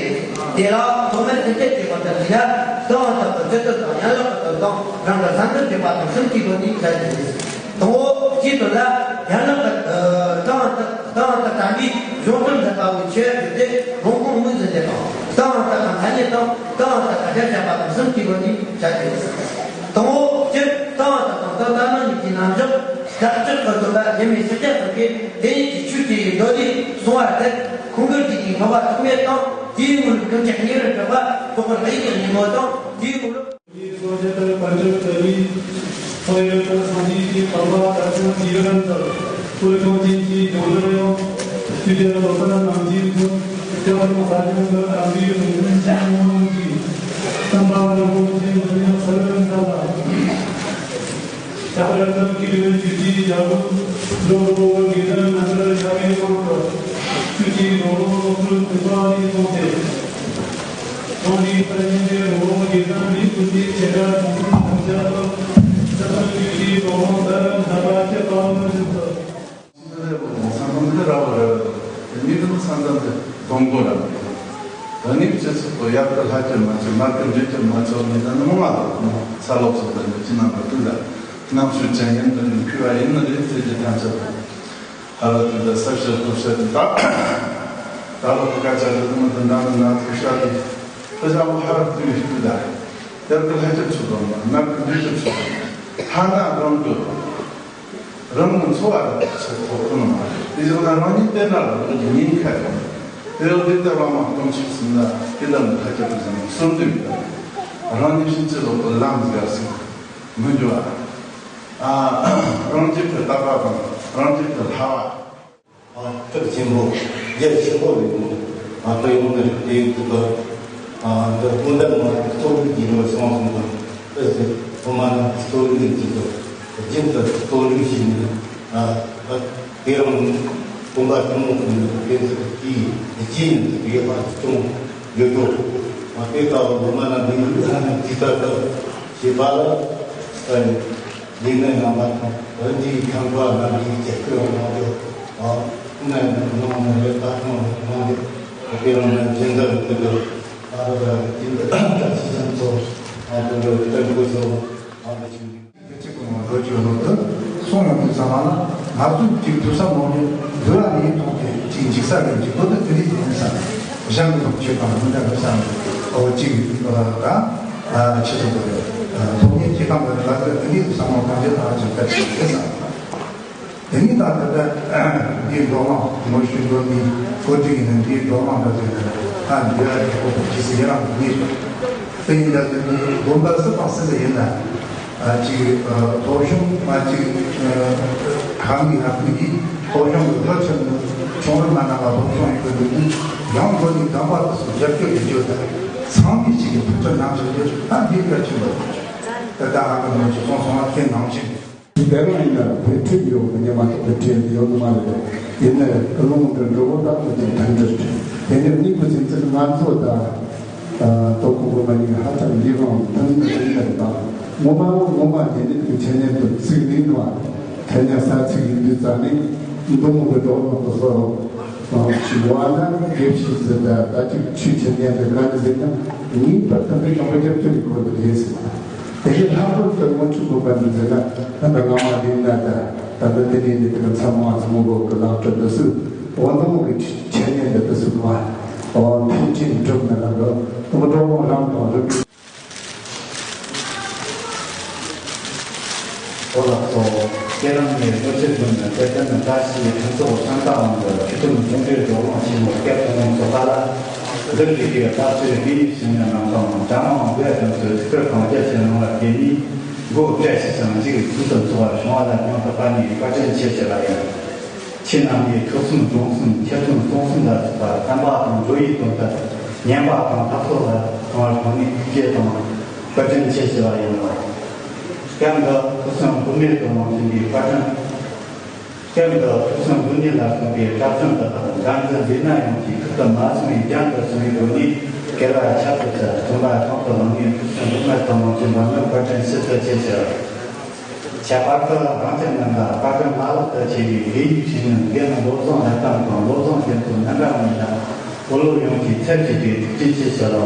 དེ་ལ་ཐོག་མར་ཐེག་ཆད་བྱེད་པ་ལྟར་གྱི་ལ་གཏམ་བ་དམ་པར་སྤྱི་དོན་དང་ཡན་ལག་གི་དོན་དང་རང་གི་བསམ་འདུན་བྱེད་པ་དང་གསུམ་གྱི་སྒོ་ནས་བྱ་རྒྱུ་རེད། དང་པོ་སྤྱི་དོན་ལ་ཡན་ལག་གི་གཏམ་བ་དམ་གཏམ་བ་དམ་པའི་གཞུང་དོན་མཛད་པ་བོའི་ཆོས་བརྗོད་དེ་རང་དབང་དམིགས་སུ་མཛད་པ། གཏམ་བ་དམ་ཐ་སྙད་དང་གཏམ་བ་དམ་ཁ་སྦྱར་བྱ་བ་དང་གསུམ་གྱི་སྒོ་ནས་བྱ་རྒྱུ་རེད། དང་པོ་སྤྱིར་གཏམ་བ་དམ་དང་གཏམ་བཏང་ནང་གཉིས་ཀྱི་རྣམ་གཞག་བདག་ཅག་གི་སྟོན་པ་མཉམ་མེད་ཤཱཀྱ་ཐུབ་པས་དེ་ཉིད་ཀྱི་ཆོས་ཀྱི་མདོ་ལས་གསུངས་པ་ལྟར་ཁོང་གི་རྒྱུད་ཀྱི་འཕགས་པ་ཐོགས་མེད་དང་དེའི་ངོར་ཀུན་ཁྱབ་སྙིང་རུས་གྲགས་པ་རྟོགས་པར་ལྷ་ཡི་ཉིན་མོ་དང་དེའི་ངོར། ཉིད་སོ་བརྒྱད་ལྟར་པཎ་ཆེན་དེ་ཉིད་འཕགས་ཡུལ་དུ་སངས་རྒྱས་ཀྱི་བསྟན་པ་དར་ཞིང་རྒྱས་པར་མཛད། སྐུ་ལུས་ཀྱང་ཅན་གྱི་ལྗོངས་འདིར་ཡང་ཆོས་ཀྱི་བློ་གསར་རྣམས་ཀྱིས་མཚོན། སྐྱབས་རུ་ས་ཆེན་གྱི་དམ་པའི་ལུང་བསྟན་གྱི་ངོ་བོ་གྱིས་བསྟན་པ་རིན་པོ་ཆེ་འདི་ཡང་གསལ་བར་མཛད་ལ། ལྕགས་རི་ཙམ་གྱི་ལུས་ཀྱི་རྒྱལ་པོ་འགྲོ་བོ་དགེ་འདུན་རྣམ་པར་ཤར་བའི་དབང་དུ་ཆོས་ཀྱི་ལོ་ལོ་ལོ་ཚུལ་ཐེག་པ་ནས་བཟུང་སྟེ། ཁོང་གིས་ཕར་ཕྱིན་གྱི་ངོ་བོ་དགེ་འདུན་རིགས་ཀུན་གྱི་ཆེ་ཕྲ་ཆུང་གསུམ་ཐམས་ཅད་དུ་ཆབ་སྲིད་ཀྱི་ལོ་མང་ལྟར་འདྲ་བར་བྱེད་པའང་མི་འཛིན་ཏོ། སེམས་ཙམ་དེ་ར་བ་ར་བ་དེ་མི་དེ་ནི་སེམས་ཙམ་དེ་སྡོང་པོ་ར་བ་རེད། ད་ནི་སྤྱི་ཚོགས་པ་ཡར་དུ་ལྷ་ཁྱེར་མ་ཆེ་མར་དུ་འདྲེ་ཁྱེར་མ་ཆེ་མི་དེ་ནི་མང་ང་ལ་ས་ལོག་སོགས་དེ་ནི་ཅི་ནང་པ་དེ་ལ་རྣམ་དཔྱོད་ཅན་ཡིན་དུ་ཡིན་མཁས་པ་ཡིན་ནི་རེད་ཟེར་གྱི་ཐམས་ཅད་དུ། ཧ་ལ་དེ་ད་ས་བཤད་ལྷོ་བཤད་དེ་དག་ད་ལོ་གི་སྐད་ཆ་རེད་དུ་མི་དེ་འདྲ་མི་འདྲ་ཐུག་ཤ་དེ་ཕུ་ཞང་པོ་ཧ་ར་ཐུག་ཡོད་དུ་ད་དེར་དུ་ལྷ་ཁྱེར་ཆུ་དོན་མ་མར་དུ་འདྲེ་ཁྱེར་ཆུ་དོན་མ་ཐ་ན་རང་དུ། རང་གི་འཚོ་བ་ར་ཆེ་ཐོག་ཏུ་ནང་དེ་བཞག་ན་རང་ཉིད་བལྟས་ན་རང་གི་ཉེན་ཁ་དང་། དེ་ཡང་དེ་ལྟར་བ་མ་སྟོང་ཆུབ་ཟིན་ན་དེ་ལྟར་མི་ཁ་ཁྱབ་ཏུ་ཟིན་གསོན་དུས་དང་། རང་ཉིད་ཕྱིན་ཅི་ལོག་གི་ལམ་འགའ་ཞིག་མི་འགྱུར་བ། ཨ། རང་རྒྱུད་ཀྱི་དག་པ་དང་རང་རྒྱུད་ཀྱི་སླ་བ། ཨ། སྟོབས་ཆེན་པོ་རྒྱ་ཆེན་པོ་རེད་མོད། ཨ། ད་ཡོང་ནི་རེད་དེ་ཡིན་དུས་ད། ཨ། འདི་སྐུ་འདྲ་མ་གཏོར་རིགས་ཀྱི་རོ་སོང་སོང་དང་། ཨེ་ཟེར་ཁོ་མ་ན་གཏོར་རིགས་ཀྱི་དུ་རྒྱུན་དུ་གཏོར་རིགས་ཤིག་ནི། ཨ། ཨ། དེ་རང་དགོན་པ་ཆུང་མོ་ཀུན་ནི་དེ་ཟེར་དེའི་རྒྱུན་ཡིན་དུ་ཡོད་པ་ཅུང་ཡོད་དོ། ཨ། དེ་ལྟ་བུ་སྒོ་མ་ན་འདི་ཡིན་ན་ནི་དེ་ལྟར་དུ་བྱེད་པ་ལ། ཨ། ལས་ངན་རྣམ་པ་དང་བོན་གྱི་ཁང་པ་རྣམས་ཀྱི་རྒྱལ་ཁབ་ནང་དུ་ཨ་ནི་ནང་ནས་ལས་ཀ་ཐོན་ནང་དུ་དེ་རང་ནས་སྦྱིན་བདག་དེ་དུ་ཨ་ར་ར་སྦྱིན་བདག་བཀྲ་ཤིས་ཅན་ཚོ་ཨ་དེ་འདྲ་སྟོན་དགོས་སོ། ཨ་ནི་ཅིག་གཅིག་གི་ནང་འགྲོ་རྒྱུ་ནོར་དུ་སོང་ཡོང་དུས་ཙམ་པ་ལ་ང་ཚོས་ཅིག་ཐུབ་ས་མོ་ནས་འདུལ་བ་ལས་ཐོག་ཏུ་ཅིག་འཇིགས་ས་གི་འཇིགས་པོ་དུ་དེ་རིགས་ཡིན་ས་གཞན་གྱི་ཐོག་ཆོས་དང་མི་འདྲ་བའི་ས་ནས་ཨོ་ཅིག་ད། ཨ། ཆེད་དུ་འདོད་པའི་ཐོག་མའི་སྐྱེ་ཁམས་ལ་ལ་ལ་འདི་ནས་བསམ་བློ་གཏོང་རྒྱུ་དང་ཅིག་གལ་ཆེ་བ་རེད་བསམ། དེ་ནས་ད་ལྟ་འདིའི་འགྲོ་ལམ་ངོ་ཤུལ་འགྲོ་ནས་གོ་སྒྲིག་ཡིན་ན་འདིའི་འགྲོ་ལམ་འདྲ་ཟེར་ན་ཨ་འདི་ཨ་འདི་ཁོ་ཁོ་ཇི་སྲིད་ཡི་རང་གི་གནས་སུ་དེ་ཡིན་འདྲ་ཟེར་ནས་དགོན་པ་སུ་དང་སུ་ཟེར་ཡིན་ན། ཨ་ཅིག་ཨ་ཐོ་གཞུང་མ་ཅིག་ཨ་ཧ་མི་ཧ་ཁུ་ཡིས་ཐོ་གཞུང་གི་ལྷོ་ཕྱོགས་ནས་ཆུང་རིམ་མ་ན་ལ་སློབ་སྦྱོང་ཡོད་པའི་ནུས་ཡང་སྒོ་ནས་དམ་པ་དུ་སོགས་རྒྱབ་སྐྱོར་ཡོད་རྒྱུ་དང་ཚང་མི་ཞིག་གི་ཕུགས་ཐུབ་རྣམ་ཅན་ཡོད་ད་འདི་གལ་ཆེན་པོ་ད་ལྟ་ཧ་གི་མ་ཅིག་སོང་སོང་བ་དེ་ནང་བཞིན། དེ་རང་ཡིན་ན་དཔེ་ཁྲིད་ཡོད་ཉེ་མ་ཐོག་དཔེ་ཁྲིད་ཡོད་ནི་མ་རེད། ཡིན་ན་ཀུན་སློང་འདྲ་འགྲོ་བོ་ད་མི་དེ་དང་འདྲ་རེད། དེ་ནས་གཉིས་པོ་ཚིག་ཚིག་ང་ཚོ་ད། ལྟོ་ཁོང་ཁོ་མ་ཉིད་ཧ་ཅང་ཡིད་དབང་འདུན་ནས་ཡིན་པ་རེད་པ། ངོ་མ་ངོ་མ་ཉན་ནས་ཀྱི་ཆེ་ཉན་དུ་ཚིག་མིན་བ། ཐ་སྙད་གསར་ཚིག་ཡིན་དུས་ཙང་ནས་འདུམ་གྱི་འགྲོ་ལོག་ཏུ་སོ། ཞི་བ་ན་དགེ་བཤེས་ཟེར་ད་ད་ཅིག་ཆོས་ཆེ་ཉན་དུ་ག་ནས་ཟེར་ན་ངེས་པར་དུ་འདི་གང་ག་རྒྱབ་སྐྱོར་ཡི་དགོས་འདུག་ལས་ཟེར། དེ་གའི་ལྷག་པར་དུ་སྔོན་ཆད་དགོན་པ་འདི་ཟེར་ན་ད་ད་ང་མ་ལས་ན་ད་ད་ད་དེ་ནས་ནི་དེ་ག་ཚང་མ་ཚང་མ་གི་ལག་བྲིས་འདི་སུ་འོ་འདུམ་གྱི་ཆེ་ཉན་འདི་འདི་སུ་གི་བ། འོ་མཐུན་རྐྱེན་སྒྲུབ་ན་ལ་གི་དུ་མ་འགྲོ་མོ་རང་དང་རིགས། འོ་ལགས་སོ། ཁྱེད་རང་གིས་བློ་ཆེ་བདུན་ནི་དཔེ་སྟོན་ནི་བཀྲ་ཤིས་ཕུན་ཚོགས་བསམ་གཏན་དབང་གི་ཆོས་དུམ་ཟུང་འབྲེལ་བགྲོ་གླེང་ཆེན་མོ་སྐབས་དང་པོ་ཚོགས་པ་ལ། འདིར་བཞུགས་པའི་བཀའ་ཆོས་དགེ་བའི་བཤེས་གཉེན་རྣམས་དང་གྲྭ་མང་བོད་དོན་གཙོས་ཐུགས་ཁུར་གང་རྒྱ་ཆེ་གནང་བར་དགོས་ནས་སྒོ་བཀྲ་ཤིས་ཤིང་འཇིགས་ཚུལ་དུ་འཚོགས་པར་བྱུང་བ་ལ་སྙིང་ཐག་པ་ནས་བཀའ་དྲིན་ཆེ་ཞུ་བ་ཡིན། ཁྱེད་རྣམས་ཀྱིས་ཐུགས་གསུམ་དགོངས་གསུམ་འཆར་གསུམ་གསུང་གསུམ་ལ་སོགས་པ་བསྟན་པ་དང་འགྲོ་བའི་དོན་དུ་ཉན་པ་དང་ཐབས་ཐོག་ལ་གཏོང་བར་དགོངས་ནས་ཐུགས་རྗེ་དང་བཀའ་དྲིན་ཆེ་ཞུ་བ་ཡིན་ལ། སྐབས་འདི་ཐུགས་སེམས་དབུ་མའི་དོན་ལ་བྱིན་པའི་བཀའ་དྲིན། སྐབས་འདི་ཐུགས་སེམས་དབུ་མའི་ལ་སོགས་པའི་བཀའ་དྲིན་དུ་དང་འགན་འཛིན་འདི་ན་ཡོངས་ཀྱིས་ཁུར་དུ་མ་བཟུང་བའི་རྒྱན་དུ་སོང་བའི་སྒོ་ནས་སྐལ་བ་ཁྱད་དུ་བསད་བརྩོན་པ་གང་དུ་བླངས་ནས་ཐུགས་སེམས་དབུ་མའི་དོན་ལ་བྱིན་པ་ནི་བཀའ་དྲིན་ཤིན་ཏུ་ཆེ་ཞུ། ཁྱད་པར་དུ་རང་ཅག་རྣམས་ལ་བཀའ་དྲིན་མ་ལག་ཏུ་ཆེ་བའི་དགེ་བའི་བཤེས་གཉེན་དགེ་འདུན་བློ་བཟང་ལྷ་ལྡན་དང་བློ་བཟང་རྒྱ་མཚོ་རྣམ་པ་གཉིས་དང་། སྤོ་ལོ་ཡོངས་ཀྱི་ཚབ་བྱས་ཏེ་ཐུགས་རྗེ་ཆེ་ཞུ་ལོ།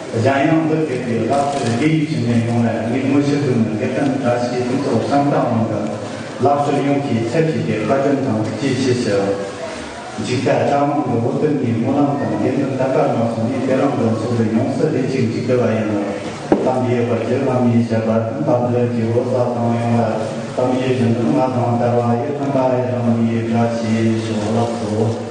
གཞན་ཡང་འདིར་ཕེབས་པའི་བླ་སྤྲུལ་དགེ་བའི་བཤེས་གཉེན་ཡོངས་ལ་ངས་དངོས་ཤུགས་བསྡུ་ནས་དགེ་འདུན་བཀྲ་ཤིས་ཕུན་ཚོགས་བསམ་གཏན་དབང་གི་བླ་སྤྲུལ་ཡོངས་ཀྱི་ཚབ་བྱས་ཏེ་བཀའ་དྲིན་དང་ཐུགས་རྗེ་ཆེ་ཞུ། འཇིག་ལྟ་གྲྭ་མང་གི་འོད་སྟོན་གྱི་སྨོན་ལམ་དང་དགེ་འདུན་དམ་པ་རྣམས་སུ་ནས་དེ་རིང་གི་ཚོགས་འདུ་ཡོངས་སུ་བདེ་སྐྱིད་ཅིག་བསྡུ་བ་ཡིན་ལ། དམ་པའི་བར་གྱི་བླ་མའི་ཞབས་པད་བར་དུ་གྱུར་ཅིག་འོ་ཟ་དང་ཡོངས་ལ། ཐམས་ཅད་གཞན་དོན་ལྔ་དང་བྲལ་བ་ཡི་བསྟན་པ་ཡི་དམ་པའི་བཀྲ་ཤིས་ཤོག། ལགས་སོ།